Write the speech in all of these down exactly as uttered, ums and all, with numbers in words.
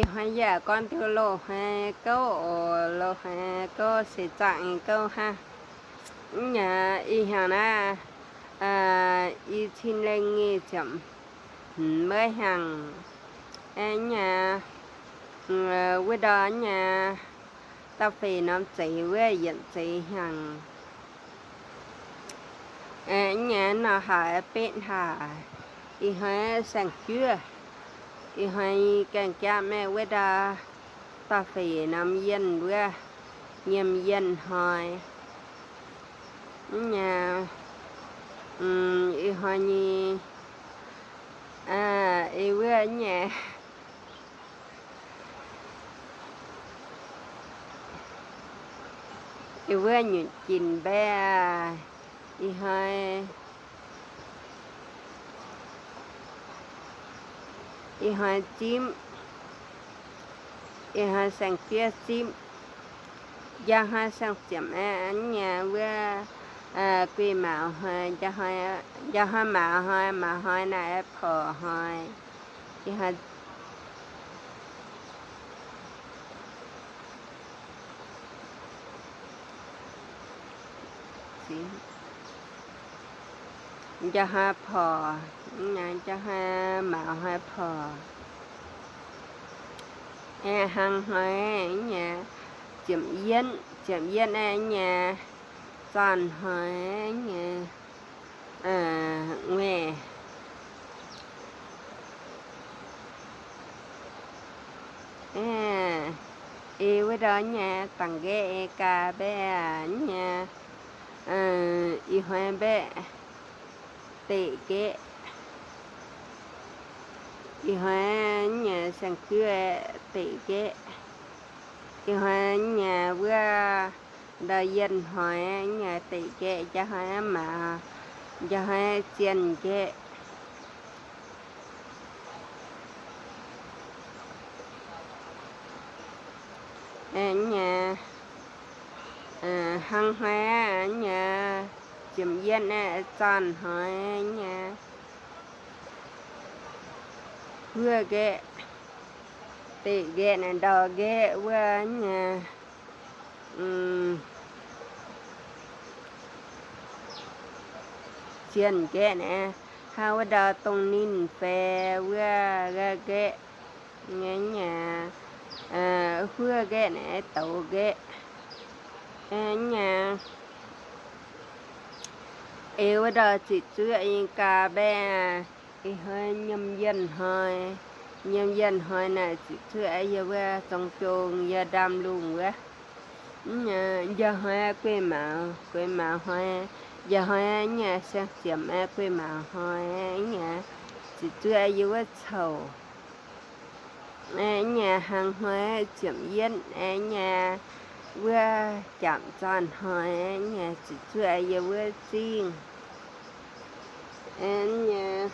ꞌI ꞌhoi ꞌdệt ꞌcốn ꞌtiếu ꞌlụk ꞌhoi ꞌcọ, ꞌlụk ꞌhoi ꞌcọ ꞌsịt ꞌchạ ꞌi ꞌcọ ꞌhá. ꞌNhá ꞌi hăng ꞌná, a, ꞌi ꞌchịn ꞌlẹng ꞌnị chiếm ꞌmới hăng. Ê, ꞌnhá, ư, ꞌwá đo ꞌnhá, ta phi ꞌnặm ꞌchí ꞌviạk ꞌdệt ꞌchí hăng. Ê, ꞌnhá ꞌnọ hảư pên hảư. ꞌI ꞌhoi seng ꞌchưa. ꞌI ꞌhoi keng kiáp ꞌmẹ ꞌviạk đa ta phi ꞌnặm ꞌdiến ꞌviạk. ꞌNhiêm ꞌdiến ꞌhọi. ꞌNhá, ư, ꞌi ꞌhoi ꞌnị, a, ꞌi ꞌviạk ꞌnhá. ꞌI ꞌviạk ꞌnhụ kin ꞌvẹ, ꞌi ꞌhoi, ꞌi ꞌhoi chim, ꞌi ꞌhoi seng ꞌchưa chim, ꞌdệt ꞌhoi seng chiếm ꞌnhá ꞌviạk, a, ꞌquiê mảu ꞌhọi, ꞌdệt ꞌhọi, ꞌdệt ꞌhọi mảu ꞌhọi, mảu ꞌhọi ꞌnặn phỏ ꞌhọi. ꞌI ꞌhoi ꞌdệt ꞌhọi phỏ, ꞌnhá ꞌdệt ꞌhọi mảu ꞌhọi phỏ. Ê, hăng ꞌhọi ꞌnhá chiếm ꞌdiến, chiếm ꞌdiến ꞌnhá ꞌchọn ꞌhọi ꞌnhá, a, ꞌnguê. Ê, ê, ꞌviạk đo ꞌnhá tẳng ghé ê ca ꞌvẹ ꞌnhá, ơ, ꞌi ꞌhoi ꞌvẹ tể ghé. ꞌI ꞌhoi ꞌnhá seng ꞌchưa tể ghé. ꞌI ꞌhoi ꞌnhá ꞌviạk đa ꞌdiến ꞌhọi ꞌnhá tể ghé, ꞌdệt ꞌhọi mảu, ꞌdệt ꞌhọi chiên ghé. Ê, ꞌnhá, a, hăng ꞌhọi ꞌnhá chiếm ꞌdiến ꞌchọn ꞌhọi ꞌnhá ꞌviạk ghé, tể ghé ꞌnặn đo ghé ꞌviạk ꞌnhá, ư, chiên ghé ꞌnặn. Hảư ꞌviạk đo tông ꞌnịn phe ꞌviạk ghé ꞌnhá, ơ, ꞌviạk ghé ꞌnặn tấu ghé. Ê, ꞌnhá, ê, ꞌviạk đo ꞌchí ꞌchưa ê ca ꞌvẹ, ê, ꞌhọi ꞌnhiêm ꞌdiến ꞌhọi, ꞌnhiêm ꞌdiến ꞌhọi ꞌnặn ꞌchí ꞌchưa ê, ꞌviạk sông chông, ꞌviạk đăm ꞌlum ꞌviạk. ꞌNhá, ꞌdệt ꞌhọi ꞌquiê mảu, ꞌquiê mảu ꞌhọi, ꞌdệt ꞌhọi ꞌnhá seng chiếm ê ꞌquiê mảu ꞌhọi, ꞌnhá ꞌchí ꞌchưa ê, ꞌviạk chảu. Ê, ꞌnhá hăng ꞌhọi chiếm ꞌdiến, ê, ꞌnhá ꞌviạk chăm ꞌchọn ꞌhọi, ê, ꞌnhá ꞌchí ꞌchưa ê, ꞌviạk ꞌchịng. Ê, ꞌnhá,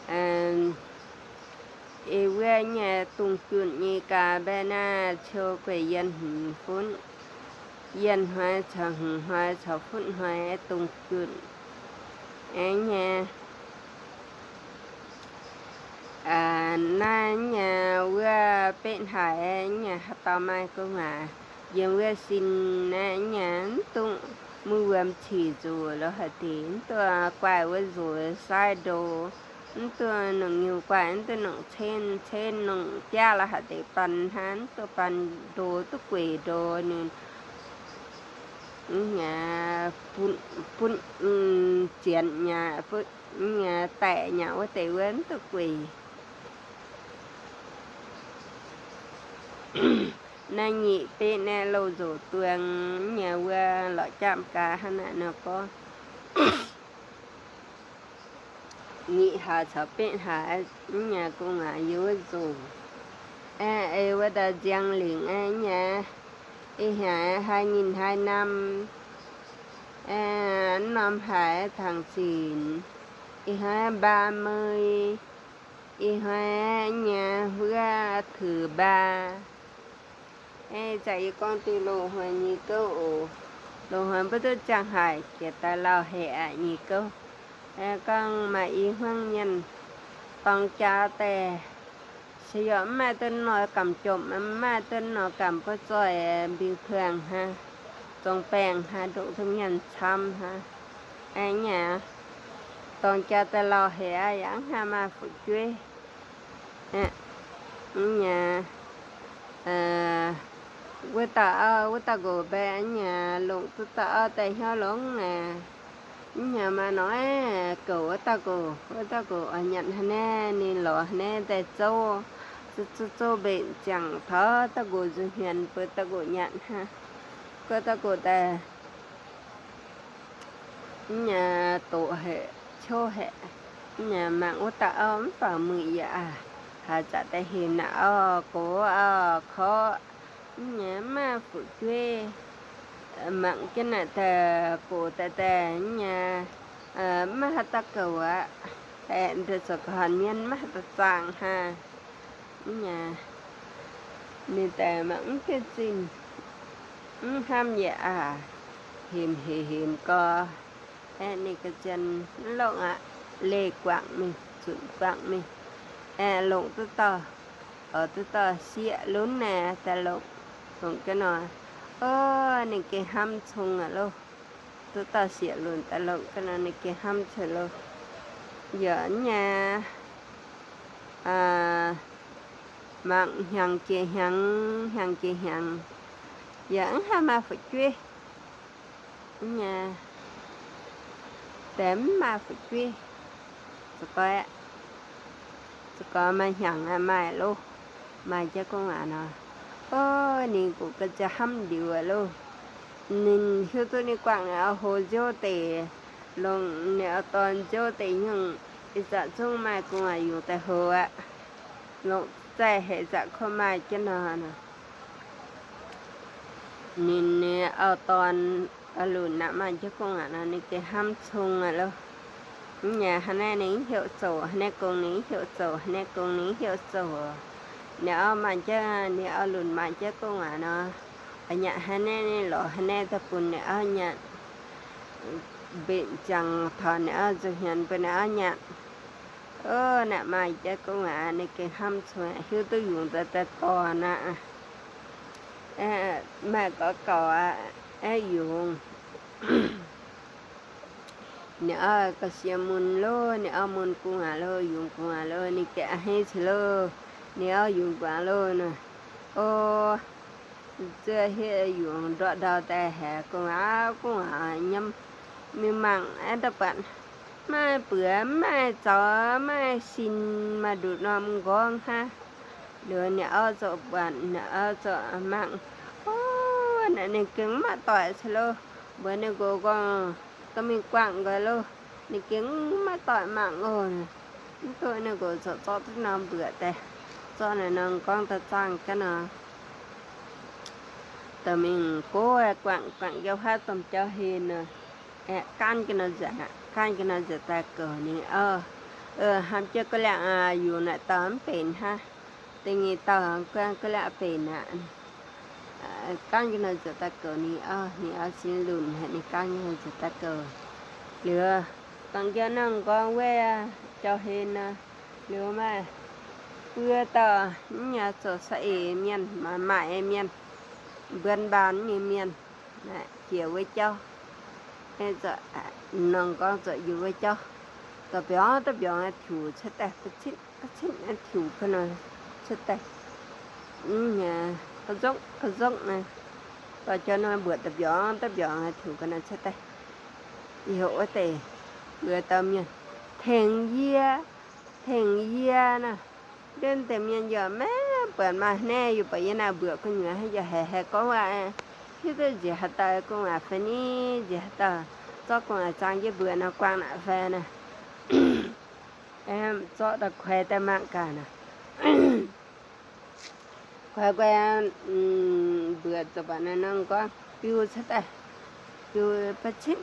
ơ, ê, ꞌviạk ꞌnhá tung ꞌchưn ꞌnị ca ꞌvẹ ꞌnặn, ꞌchưa ꞌquiê ꞌdiến hứn phún. ꞌDiến ꞌhọi, chảu hứn ꞌhọi, chảu phún ꞌhọi, ê, tung ꞌchưn. Ê, ꞌnhá, a, ꞌnặn ꞌnhá ꞌviạk pên hảư, ê, ꞌnhá hảư ꞌto ꞌmạy ꞌcọ ꞌmá. ꞌDiến ꞌviạk ꞌsịn ꞌnặn ꞌnhá ꞌtố ꞌmự ꞌviạk ꞌchí dú lỏ hảư tỉ, ꞌtố quai ꞌviạk dú sai đô. ꞌTố ꞌnọng ꞌnhụ quai, ꞌtố ꞌnọng ꞌchên, ꞌchên ꞌnọng ꞌchá lỏ hảư tỉ păn hán, ꞌtố păn đô, ꞌtố ꞌquiê đô ꞌnưng. ꞌNhá, pun, pun, ư, chiên ꞌnhá, pun, ꞌnhá tẻ ꞌnhá ꞌviạk tỉ ꞌviạk ꞌtố ꞌquiê. ꞌNhá ꞌnị pên ꞌnặn ꞌlô dú tuang, ꞌnhá ꞌviạk lỏ chăm ca hả ꞌnặn ꞌnớ ꞌcọ. ꞌNị hảư chảu pên hảư, ꞌnhá ꞌcọ ꞌmá dú dú. Ê, ê, ꞌviạk đa ꞌdiáng ling, ê, ꞌnhá, ê, hảư hai nghìn hai năm, ê, ꞌnặm hảư tháng chín, ê, hảư ba mươi, ê, hảư ꞌnhá ꞌviạk thứ ba. Ê, chả ꞌi ꞌcốn ꞌti ꞌlô ꞌhọi ꞌnị ꞌcọ ổ. ꞌLô ꞌhọi báu ꞌtố chắng hảư, kẻ ta lau hẹ ꞌnị ꞌcọ. Ê, ꞌcóng ꞌmá ꞌi ꞌhuống ꞌnhín tong cá ꞌtẹ. ꞌSịn ꞌnhá ꞌmá ꞌtếng ꞌnọi căm chốm, ꞌmá ꞌtếng ꞌnọi căm ꞌcọ ꞌchoi, ꞌpi ꞌphượng hả, ꞌchong peng hả, ꞌlụk ꞌtếng ꞌnhắng ꞌchăm hả. Ê ꞌnhá, ꞌtong ꞌchạ ta ꞌlạ hả, ꞌnhá ꞌmá phủ ꞌchuyê. Ê ꞌnhá, ơ, ꞌhụ ꞌtạu ơ, ꞌhụ ꞌtạu ꞌcọ ꞌpẹ ꞌnhá, ꞌlống ꞌtụ ꞌtạu ơ, ta ꞌhiếu ꞌlống ꞌnhá. ꞌNhá ꞌmá ꞌnọi, ơ, ꞌcọ ꞌhụ ꞌtạu ꞌcọ, ꞌhụ ꞌtạu ꞌcọ ơ, ꞌnhắng hả ꞌnê, ꞌnị ꞌló hả ꞌnê, ta ꞌchọ, ꞌchọ, ꞌchọ, ꞌchọ bẻng chắng ꞌtoi ꞌtạu ꞌcọ dú hiên, ꞌpưa ꞌtạu ꞌcọ ꞌnhắng hả. ꞌCọ ꞌtạu ꞌcọ ta ꞌnhá ꞌtố hả, ꞌchọ hả. ꞌNhá ꞌmặc ꞌhụ ꞌtạu ơ, ꞌmí páo ꞌmự ꞌdệt a, hả, ꞌchạ ta hên ꞌnạ ơ, ꞌcọ ơ, khó. ꞌNhá ꞌmá phủ ꞌchuyê. Ơ, ꞌmặc ꞌchớ ꞌnặn ta ꞌcọ ta ta ꞌnhá, ơ, ꞌmá hả ꞌtạu ꞌcọ ꞌva, ê, ꞌnta ꞌsọ ꞌcọ hăn ꞌmiến ꞌmá hả ꞌtạu chang hả. ꞌNhá, ꞌnị ta ꞌmặc ꞌchớ ꞌchịn, ꞌhăm ꞌdệt a, hên hên hên ꞌcọ. Ê, ꞌnị ꞌcọ ꞌchăn ꞌlống a, ꞌlế quảng ꞌmí, sún quảng ꞌmí. Ê, ꞌlống ꞌtụ ꞌtọ, ơ, ꞌtụ ꞌtọ sia ꞌlụn ꞌnê, ta ꞌlống, ꞌlống ꞌchớ ꞌnọi. Ơ, ꞌnị ꞌcọ ꞌhăm sung a ꞌlô. ꞌTụ ꞌtọ sia ꞌlụn ta ꞌlống ꞌchớ ꞌnọi, ꞌnị ꞌcọ ꞌhăm sung ꞌlô. ꞌDọn ꞌnhá, a, ꞌmặc ꞌnhắng ꞌchí ꞌnhắng, ꞌnhắng ꞌchí ꞌnhắng. ꞌDọn ꞌnhá ꞌmá phủ ꞌchuyê. ꞌNhá, ta ꞌmí ꞌmá phủ ꞌchuyê. ꞌSịn ꞌcọ, ꞌsịn ꞌcọ ꞌmá ꞌnhắng a, ꞌmá ꞌlô, ꞌmá ꞌchớ ꞌcốn a ꞌnọ. Ơ, ꞌnị ꞌcọ ꞌcọ ꞌchạ ꞌhăm điêu a ꞌlô. ꞌNị ꞌhiếu ꞌtụ ꞌnị quảng ꞌnị au hô ꞌdiu tê, ꞌlống ꞌnị au ꞌtọn ꞌdiu tê ꞌnhắng, ꞌi ꞌchạ ꞌchung ꞌmá ꞌcốn a dú ta hô a. ꞌLống ꞌchái hả ꞌchạ ꞌcọ ꞌmá ꞌchớ ꞌnọi ꞌnọ. ꞌNị ꞌnị au ꞌtọn, au ꞌlụn ꞌnạ ꞌmá ꞌchớ ꞌcốn a ꞌnọ, ꞌnị ꞌcọ ꞌhăm sung a ꞌlô. ꞌNhá hả ꞌnê ꞌnị ꞌhịu sổ, hả ꞌnê ꞌcốn ꞌnị ꞌhịu sổ, hả ꞌnê ꞌcốn ꞌnị ꞌhịu sổ. ꞌNị au ꞌmá ꞌchớ, ꞌnị au ꞌlụn ꞌmá ꞌchớ ꞌcốn a ꞌnọ. Ơ ꞌnhá hả ꞌnê ꞌnị ꞌló, hả ꞌnê ta pun ꞌnị au ꞌnhá. Bẻng chắng ꞌtoi ꞌnị au dú hiên ꞌpưa ꞌnị au ꞌnhá. Ơ, ꞌnạ ꞌmá ꞌchớ ꞌcốn a, ꞌnị ꞌcọ ꞌhăm sung, ꞌhiếu ꞌtụ dú ta ta ꞌtoi ꞌnạ. Ê, ꞌmá ꞌcọ ꞌcọ a, ê, dú. ꞌNị au ꞌcọ sia ꞌmun ꞌlô, ꞌnị au ꞌmun ꞌcốn a ꞌlô, dú ꞌcốn a ꞌlô, ꞌnị ꞌcọ hê sia ꞌlô, ꞌnị au dú ꞌcốn a ꞌlô ꞌnọ. Ô, ꞌchớ hê dú đọ đao ta hả ꞌcốn a, ꞌcốn a ꞌnhăm ꞌmí ꞌmặc ê ta păn. ꞌMá bươn, ꞌmá chảu, ꞌmá sin ꞌmá đu ꞌnọm ꞌcóng hả. ꞌLứa ꞌnị au ꞌchọ păn, ꞌnị au ꞌchọ ꞌmặc. Ô, ꞌnị ꞌnị ꞌcọ ꞌmá ꞌtoi sia ꞌlô. Bươn ꞌnị ꞌcọ ꞌcọ ꞌmí quảng ꞌcọ ꞌlô. ꞌNị ꞌcọ ꞌmá ꞌtoi ꞌmặc ꞌlô ꞌnị. ꞌTụ ꞌnị ꞌcọ ꞌchọ ꞌchọ ꞌtụ ꞌnọm bươn ta. ꞌChọ ꞌnị ꞌnọng ꞌcóng ta chang cá ꞌnọ. Ta ꞌmí ꞌcọ quảng, quảng dú hả ꞌtôm ꞌchọ hên ꞌnọ. Ê, ꞌcắn cá ꞌnọ dú, ꞌcắn cá ꞌnọ dú ta ꞌcọ ꞌnị, ơ, ơ, ꞌhăm ꞌchớ ꞌcọ ꞌlẹo, a, dú ꞌnạ ꞌtoi ꞌmí pên hả. Tê ꞌnị ꞌtoi ꞌcọ, ꞌcọ ꞌlẹo pên ꞌnạ. Ơ, ꞌcắn cá ꞌnọ dú ta ꞌcọ ꞌnị, ơ, ꞌnị au sin ꞌlụn hả ꞌnị, ꞌcắn cá ꞌnọ dú ta ꞌcọ. ꞌLứa, ꞌcóng dú ꞌnọng ꞌcóng ꞌvạy, a, ꞌchọ hên ꞌnọ. ꞌLứa ꞌmá, ꞌpưa ꞌtoi, ꞌnhá ꞌchọ sa ê ꞌmiên, ꞌmá ê ꞌmiên. Bươn ban ꞌnị ꞌmiên. ꞌNạ, chia ꞌvạy ꞌchọ. Ê ꞌchọ, a, ꞌnọng ꞌcóng ꞌchọ dú ꞌvạy ꞌchọ. Ta piong, ta piong, a, thiu ꞌchớ ta, ꞌpá ꞌchịn, ꞌpá ꞌchịn, a, thiu cá ꞌnọ ꞌchớ ta. ꞌNhá, cá dốc, cá dốc ꞌnị. Ta ꞌchọ ꞌnọi bươn ta piong, ta piong, a, thiu cá ꞌnọ ꞌchớ ta. Dú ꞌvạy ta, bươn ta ꞌmiên. Theng ꞌdía, theng ꞌdía ꞌnọ. Đen ta ꞌmiên dú ꞌmá, bươn ꞌmá ꞌnê dú pay ꞌnị ꞌnạ bươn ꞌcọ ꞌnhá hả dú hê hê ꞌcóng ꞌva, ê, ꞌhiếu ꞌtụ ꞌdệt hả ꞌtoi ꞌcóng ꞌva phen ꞌnị, ꞌdệt hả ꞌtoi. ꞌCọ ꞌcóng ꞌva chang dú bươn ꞌnọ quảng ꞌnạ phen ꞌnọ. Ê, ꞌchọ ta khuê ta ꞌmặc cá ꞌnọ. Khuê khuê, ưm, bươn ꞌchọ păn ꞌnọng ꞌcóng piu ꞌchớ ta. Piu ꞌpá ꞌchịn,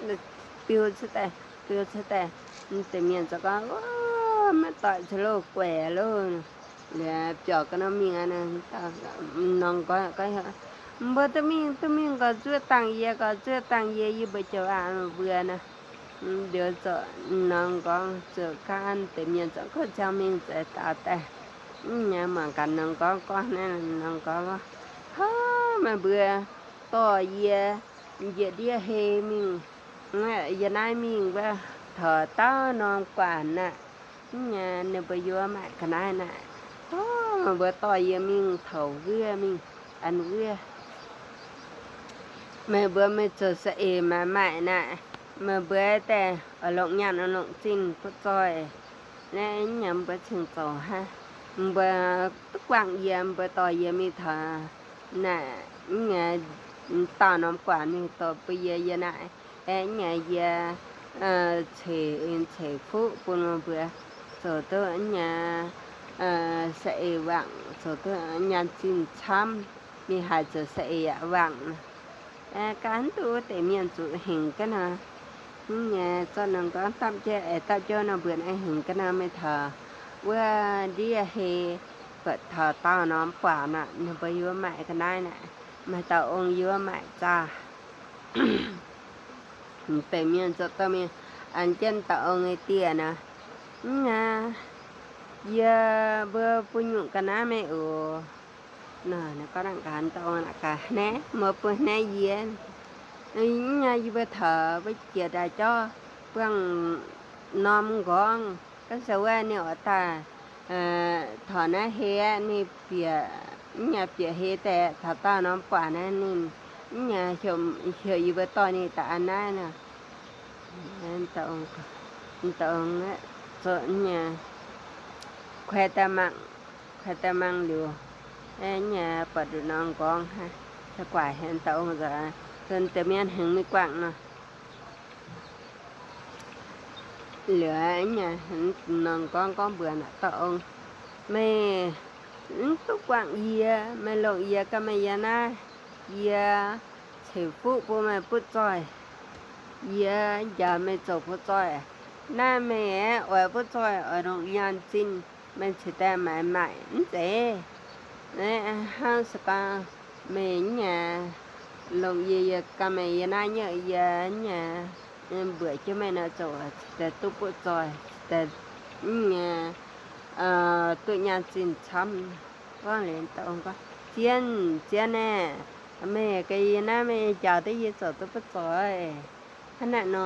piu ꞌchớ ta, piu ꞌchớ ta. Ta ꞌmiên ꞌchọ ꞌcóng, ô, ꞌmá ꞌtoi sia ꞌlô khuê ꞌlô. ꞌLẹo piu cá ꞌnọng ꞌmí ꞌnạ, ta, ꞌnọng ꞌcóng, ꞌcóng hả. Bơ ta ꞌmí, ta ꞌmí ꞌcọ ꞌchưa tăng ꞌdệt, ꞌcọ ꞌchưa tăng ꞌdệt, dú bơ ꞌchọ a bươn ꞌnọ. Ưm, điêu ꞌchọ ꞌnọng ꞌcóng ꞌchọ ꞌcắn ta ꞌmiên ꞌchọ ꞌcọ chắng ꞌmí ꞌchọ ta ta. ꞌNhá mảng căn ꞌnọng ꞌcóng ꞌcọ ꞌnẹ, ꞌnọng ꞌcóng ꞌcọ, hơ, ꞌmá báu ꞌtọ ꞌdệt, ꞌdệt ꞌdệt ꞌhế ꞌmí, ꞌdệt ꞌnái ꞌmí báu, thỏ ꞌtáo ꞌnọm ꞌquá ꞌnạ. ꞌNhá ꞌnị báu dú mải ꞌcọ ꞌnị ꞌnạ. Hơ, ꞌmá báu ꞌtọ ꞌdệt ꞌmí thỏ ꞌvứa ꞌmí, ăn ꞌvứa. ꞌMá báu ꞌmí ꞌchọ sa ê ꞌmá mải ꞌnạ. ꞌMá báu té, ơ, ꞌlống nhẳn ơ ꞌlống ꞌchịn ꞌpú ꞌchoi. ꞌNhá ꞌmá báu ꞌchịn ꞌchọ hả. ꞌMá báu ꞌtố quảng ꞌdệt, ꞌmá báu ꞌtọ ꞌdệt ꞌmí thỏ ꞌnạ. ꞌNhá ꞌtáo ꞌnọm ꞌquá ꞌmí ꞌtọ ꞌpú ꞌdệt ꞌdệt ꞌnạ. ꞌNhá ꞌdệt, ơ, ꞌchí ên ꞌchí phúk ꞌpún ꞌmá báu. ꞌCọ ꞌtố ꞌnhá, ơ, sa ê ꞌváng, ꞌcọ ꞌtố nhẳn ꞌchịn ꞌchăm. ꞌMí hảư ꞌchọ sa ê ꞌváng. Ơ, căn tu té ꞌmiên ꞌchu hên ꞌcọ ꞌnị. ꞌNhá ꞌchọ ꞌnọng ꞌcóng ꞌtặp ꞌchớ, ơ, ꞌtặp ꞌchớ ꞌnị bươn ꞌa hên ꞌcọ ꞌnị ꞌmí thỏ. ꞌVa đi ꞌhế, ꞌpọ thỏ ꞌtáo ꞌnọm ꞌquá ꞌnạ, ꞌnị báu dú mải ꞌcọ ꞌnị ꞌnạ. ꞌMá ꞌtạu ꞌcóng dú mải ꞌchạ. Té ꞌmiên ꞌchọ ꞌtạu ꞌmiên, ăn ꞌchớ ꞌtạu ꞌcóng ê ꞌtiện ꞌnạ. ꞌNhá, ꞌdệt báu ꞌpú ꞌnhụ ꞌcọ ꞌnị ꞌmí ổ. ꞌNọ, ꞌnị ꞌcọ ꞌnặn căn ꞌtạu ꞌcóng ꞌnạ ꞌcọ ꞌnị, ꞌmá ꞌpú ꞌnị ꞌdệt. ꞌNhá ꞌdệt báu thỏ báu ꞌchưa đa ꞌchọ, ꞌpưa ꞌnọm ꞌcóng. ꞌCọ sa ꞌva ꞌnị ꞌo ta, ơ, thỏ ꞌnị ꞌhế ꞌnị ꞌpiế, ꞌnhá ꞌpiế ꞌhế té thỏ ꞌtáo ꞌnọm ꞌquá ꞌnị ꞌnị, ꞌnhá hiêu, hiêu ꞌdệt báu ꞌtọ ꞌnị ta ăn ꞌnị ꞌnạ. ꞌTạu ꞌcóng, ꞌtạu ꞌcóng ꞌnị, ꞌchọ ꞌnhá, khuê ta ꞌmắn, khuê ta ꞌmắn điêu. ꞌNhá ꞌpọ đu ꞌnọng ꞌcóng hả. Ta ꞌquá hên ꞌtạu ꞌcóng ꞌdệt, ꞌtọn té ꞌmiên hên ꞌmí quảng ꞌnọ. Lỏ ꞌnhá ꞌnọng ꞌcóng ꞌcọ bươn ꞌnạ ꞌtạu ꞌcóng. ꞌMá, ứn ꞌtố quảng ꞌdệt, ꞌmá ꞌlống ꞌdệt ꞌcọ ꞌmá ꞌdệt ꞌnạ. ꞌDệt ꞌchí phúk ꞌpú ꞌmá ꞌpú ꞌchoi. ꞌDệt dao ꞌmá ꞌchọ ꞌpú ꞌchoi. ꞌNạ ꞌmá ꞌo ꞌpú ꞌchoi, ꞌo ꞌlống nhẳn ꞌchịn. ꞌMá ꞌchí té mải mải ꞌnị ꞌchí. ꞌNị ꞌháu sa ꞌcọ ꞌmá ꞌnhá ꞌlống ꞌdệt ꞌdệt ꞌcọ ꞌmá ꞌdệt ꞌnạ ꞌnhá ꞌdệt ꞌnhá. ꞌMá bươn ꞌchớ ꞌmá ꞌnạ ꞌchọ, ꞌchí té ꞌtố ꞌpú ꞌchoi, ꞌchí té ꞌnhá, ơ, ꞌtố nhẳn ꞌchịn ꞌchăm. ꞌCọ ꞌlẹo ꞌtạu ꞌcóng ꞌcọ, ꞌchiến, ꞌchiến ꞌnị. ꞌMá ꞌcọ ꞌdệt ꞌnạ ꞌmá chảu té ꞌdệt ꞌchọ ꞌtố ꞌpú ꞌchoi. Hả ꞌnạ ꞌnọ.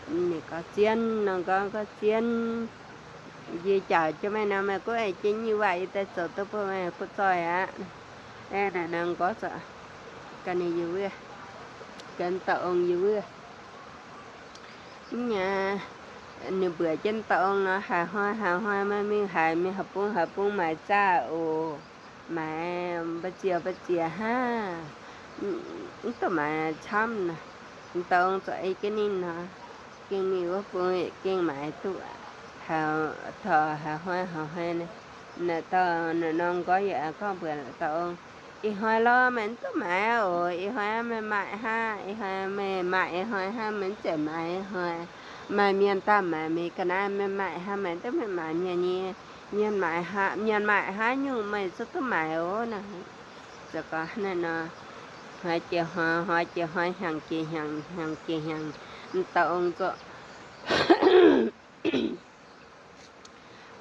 ꞌNị ꞌcọ ꞌchiến, ꞌnọng ꞌcóng ꞌcọ ꞌchiến. ꞌDệt chảu ꞌchớ ꞌmá ꞌnạ ꞌmá ꞌcọ ê ꞌchí ꞌnhí ꞌvạ ꞌdệt té ꞌchọ ꞌtố ꞌpú ꞌmá ꞌpú ꞌchoi ꞌnạ. Té ꞌnị ꞌnọng ꞌcóng ꞌchọ. ꞌCọ ꞌnị ꞌdệt ꞌvứa. ꞌCọ ꞌtạu ꞌcóng ꞌdệt ꞌvứa. ꞌNhá, ꞌnị bươn ꞌchớ ꞌtạu ꞌcóng ꞌnọ, hả ꞌhọi, hả ꞌhọi, ꞌmá ꞌmí hả, ꞌmí hả ꞌpúng, hả ꞌpúng mải ꞌchạ ổ. Mải báu ꞌchưa, báu ꞌchưa hả. ꞌTố mải ꞌchăm ꞌnạ. ꞌTạu ꞌcóng ꞌchọ ê ꞌcọ ꞌnị ꞌnọ. ꞌKiêng ꞌmí ꞌva ꞌpứng ꞌkiêng mải ꞌtụ. Hả, thỏ, hả ꞌhọi, hả ꞌhọi ꞌnị. ꞌNạ ꞌtạu, ꞌnọng ꞌcóng ꞌcọ dú ꞌcọ bươn ꞌtạu ꞌcóng. ꞌI ꞌhọi ꞌló ꞌmá ꞌtố mải ổ, ꞌi ꞌhọi ꞌmá mải hả, ꞌi ꞌhọi ꞌmá mải ꞌi ꞌhọi hả, ꞌmá ꞌchí mải ꞌi ꞌhọi. Mải ꞌmiên ta mải ꞌmí ꞌcọ ꞌnị ꞌmá mải hả, ꞌmá ꞌtố ꞌmá mải ꞌmiên ꞌnị. ꞌMiên mải hả, ꞌmiên mải hả ꞌnhụ ꞌmá ꞌchọ ꞌtố mải ổ ꞌnạ. ꞌCọ ꞌcọ ꞌnị ꞌnọ. ꞌHọi ꞌchí ꞌhọi, ꞌhọi ꞌchí ꞌhọi, hăng ꞌchí hăng, hăng ꞌchí hăng. ꞌTạu ꞌcóng ꞌchọ.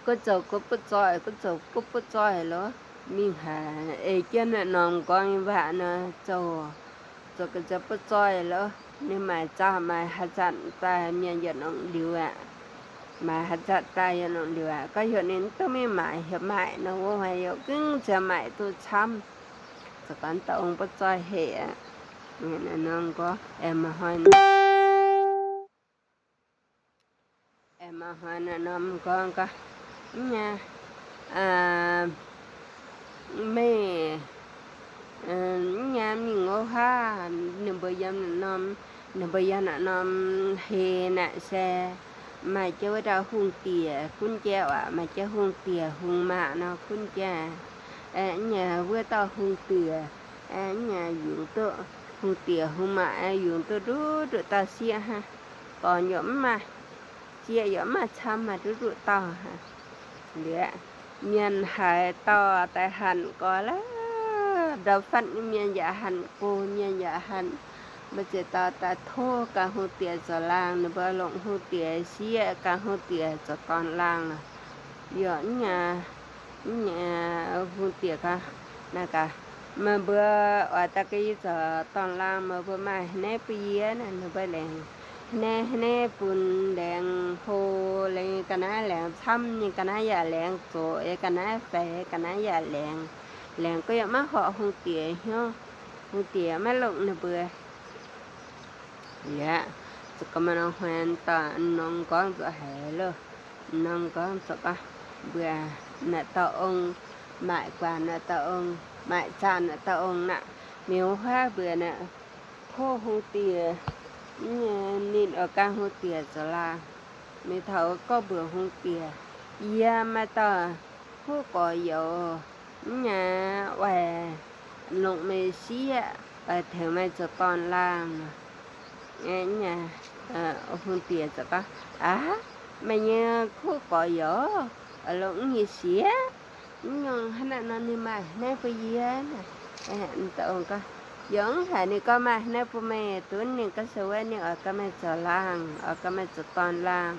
ꞌCọ ꞌchọ ꞌcọ ꞌpú ꞌchoi, ꞌcọ ꞌchọ ꞌcọ ꞌpú ꞌchoi ꞌló. ꞌMí hả, ê ꞌchí ꞌnọng ꞌcóng ꞌva ꞌnọ ꞌchọ. ꞌCọ ꞌcọ ꞌchọ ꞌpú ꞌchoi ꞌló. ꞌNị mải ꞌchạ mải hả ꞌchạ ta ꞌmiên ꞌdệt ꞌnọng điêu ꞌnạ. Mải hả ꞌchạ ta ꞌdệt ꞌnọng điêu ꞌnạ. ꞌCọ ꞌdệt ꞌnị ꞌtố ꞌmí mải hiếp mải ꞌnọ ꞌhụ hả ꞌdệt ꞌcứng ꞌchí mải ꞌtụ ꞌchăm. ꞌCọ ꞌcọ ꞌtạu ꞌcóng ꞌpú ꞌchoi ꞌhế ꞌnạ. ꞌNị ꞌnọng ꞌcóng ê ꞌmá ꞌhọi ꞌnọ. Ê ꞌmá ꞌhọi ꞌnọng ꞌcóng ꞌcọ. ꞌNhá, a, ꞌmí, ơ, ꞌnhá ꞌmí ngố hả, ꞌnị báu dám ꞌnọng, ꞌnị báu dám ꞌnọng ꞌhế ꞌnạ ꞌsê. Mải ꞌchớ ꞌva đa ꞌhung tiể, ꞌcốn ꞌchớ ꞌva mải ꞌchớ ꞌhung tiể, ꞌhung mả ꞌnọ ꞌcốn ꞌchớ. Ê, ꞌnhá ꞌva ꞌtạu ꞌhung tiể, ê, ꞌnhá dú ꞌtố, ꞌhung tiể, ꞌhung mả, ê, dú ꞌtố đu, đu ꞌtạu sia hả. ꞋCọ dú ꞌmá ꞌchí dú ꞌmá ꞌchăm ꞌmá đu đu ꞌtạu hả. ꞌLẹo ꞌmiên hả ꞌtạu tai hẳn ꞌcọ ꞌlạ. Đa ꞌphắn ꞌmiên dú hẳn ꞌcọ, ꞌmiên dú hẳn. Báu ꞌchí ꞌtạu ta ꞌtố ꞌcọ ꞌhung tiể ꞌchọ ꞌláng, ꞌnị báu ꞌlống ꞌhung tiể sia ꞌcọ ꞌhung tiể ꞌchọ ꞌcọn ꞌláng ꞌnạ. Yua ꞌnhá, ꞌnhá ꞌhung tiể ꞌcọ, ꞌnặn ꞌcọ, ꞌmá báu ꞌva ꞌtẹ ꞌcọ ꞌchọ ꞌtọn ꞌlang, ꞌmá báu ꞌmá ꞌhứ ꞌnéo pu día ꞌnặn, ꞌmá báu ꞌleng ꞌhứ ꞌnéo, ꞌhứ ꞌnéo pun ꞌleng ꞌhô, ꞌleng ꞌcọ ꞌnái ꞌleng ꞌchăm ꞌnị, ꞌcọ ꞌnái dạk ꞌleng ꞌchọ, ꞌcọ ꞌnái phe, ꞌcọ ꞌnái dạk ꞌleng, ꞌleng ꞌcọ dạk ꞌmá ꞌhọt ꞌhung tiể ꞌhụ, ꞌhung tiể ꞌmá ꞌlống ꞌnị báu. Yá, ꞌchọ ꞌcọ ꞌmá ꞌnọng ꞌhụ ꞌtẹ ꞌnọng ꞌcóng ꞌchọ hê ꞌlớ, ꞌnọng ꞌcóng ꞌchọ ꞌcọ, bươn ꞌnặn ꞌto ꞌnọng, ꞌmạy ꞌquám ꞌnặn ꞌto ꞌnọng, ꞌmạy ꞌchăn ꞌnặn ꞌto ꞌnọng ꞌnặn, ꞌmí ꞌhụ ꞌhá bươn ꞌnặn, ꞌhụ ꞌhung tiể, ꞌnhá ꞌnịn ꞌo ꞌcọ ꞌhung tiể ꞌchọ ꞌlạ, ꞌmí thảu ꞌcọ bươn ꞌhung tiể, yá ꞌmá ꞌto, ꞌhụ ꞌcọ dú, ꞌnhá, ꞌvạy ꞌlống ꞌmí sia, ꞌvạy thẻo ꞌmí ꞌchọ ꞌtọn ꞌlang. Ê, ꞌnhá, ơ, ꞌhung tiể ꞌchọ ꞌcọ, á, ꞌmí ꞌnhá ꞌhụ ꞌcọ dú, ơ, ꞌlống ꞌmí sia, ꞌnhá ꞌhứ ꞌnặn ꞌnị ꞌmá ꞌhứ ꞌnéo pu día ꞌnặn. Ê, ꞌnặn ꞌto ꞌnọng ꞌcọ, dú hả ꞌnị ꞌcọ ꞌmá ꞌhứ ꞌnéo pu ꞌmí, ꞌtún ꞌnị ꞌcọ ꞌsớ ꞌva ꞌnị ꞌo ꞌcọ ꞌmí ꞌchọ ꞌlang, ꞌo ꞌcọ ꞌmí ꞌchọ ꞌtọn ꞌlang.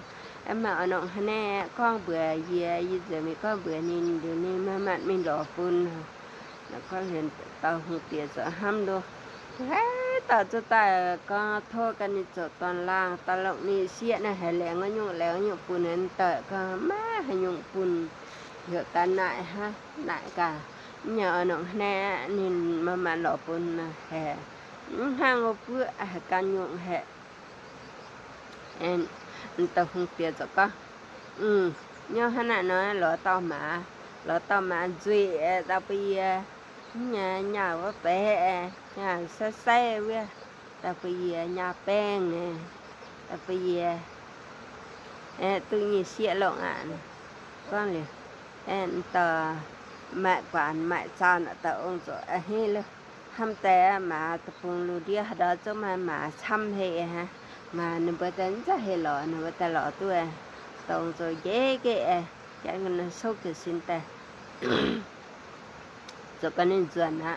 Ê, ꞌmá ꞌo ꞌnọng ꞌhứ ꞌnéo ꞌcóng bươn día, dí ꞌdệt ꞌmí ꞌcóng bươn ꞌnị, đi ꞌnị ꞌmá ꞌmắn ꞌmí lỏ pun. ꞌNặn ꞌcọ ꞌliệng ꞌto ꞌhung tiể ꞌchọ ꞌhăm ꞌlụk. Hê, ꞌto ꞌchọ ꞌtẹ ꞌcọ ꞌtố ꞌcọ ꞌnị ꞌchọ ꞌtọn ꞌlang, ꞌto ꞌlống ꞌnị sia ꞌnặn hê ꞌleng ꞌnhá ꞌnhung, ꞌleng ꞌnhá ꞌnhung pun, ꞌnặn ꞌto ꞌcọ ꞌmá hê ꞌnhung pun. Dú ꞌcọ ꞌnặn hả, ꞌnặn ꞌcọ, ꞌnhá ꞌo ꞌnọng ꞌhứ ꞌnéo ꞌnị ꞌmá ꞌmắn lỏ pun ꞌnặn hê, ꞌnhá ꞌnhá ꞌpưa hê ꞌcọ ꞌnhung hê. Ê, ꞌnặn ꞌto ꞌhung tiể ꞌchọ ꞌcọ, ư, ꞌnhá ꞌhứ ꞌnặn ꞌnớ lỏ ꞌto ꞌmá, lỏ ꞌto ꞌmá ꞌdệt, ê, ꞌto pu día, ꞌnhá ꞌnhá ꞌva pé, ê, ꞌnhá ꞌsá ꞌsá ꞌviạk, ꞌto pu día ꞌnhá ꞌpéng ê, ꞌto pu día, ê, ꞌtứ ꞌnị sia ꞌlống ꞌnặn, ꞌcóng ꞌliệng, ê, ꞌnặn ꞌto, ꞌmạy ꞌquám ꞌmạy ꞌchăn ꞌnặn ꞌto ꞌnọng ꞌchọ, ê, hê ꞌlớ. ꞌHăm ꞌtẹ ꞌmá ꞌto pun ꞌlụk ꞌviạk hả, đó ꞌchớ ꞌmá ꞌmá ꞌchăm hê hả, ꞌmá ꞌnị báu ꞌtẹ ꞌchá hê lỏ, ꞌnị báu ꞌtẹ lỏ ꞌtưa, ꞌto ꞌnọng ꞌchọ dế ꞌkẹ, ê, ꞌchớ ꞌnị sốc ꞌchớ ꞌsịn ꞌtẹ. ꞌCọ ꞌcọ ꞌnị ꞌdọn hả,